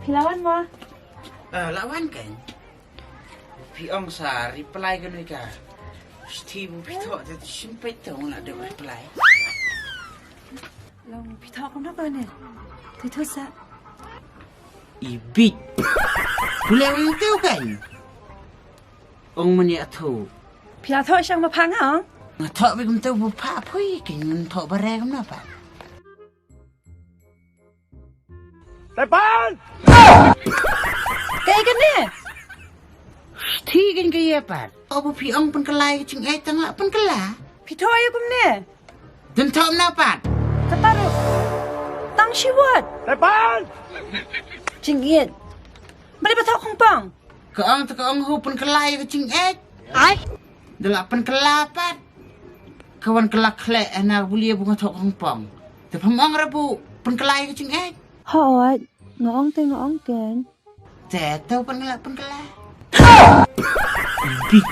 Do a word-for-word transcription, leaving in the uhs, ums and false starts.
Phi la wan mo? Eh, la wan kan. Phi ong sa reply ka noi ka. Sti bu phi thoh te shim peit tong la de reply. Long phi thoh kumno ka ne? Te thoh sa. I bit. Pule ong te kan. Ong mani athu. Phi la thoh shang ma pha nga ong? Nga thoh bi kum te bu pha phui kin ngan thoh bare kumno pa. Tepan! Kaei kane? Thi kan ka ïa pat. O bu phi ong pynkylla ïa ka jingeh tang la pynkylla. Phi thoh ïa kumne? Dun thoh na pat. Kata ruh. Tang shi wat. Tepan! Jingeh. Bali ba thoh khongpong. Ka ong ta ka ong hu pynkylla ïa ka jingeh. Ai. Da la pynkylla pat. Ka wan kylla khleh hana ka bulia bu nga thoh khongpong. Te pham ong ra bu pynkylla ïa ka jingeh. Hooid, nga ong te nga ong ken. Te to pynkylla pynkylla. Bit.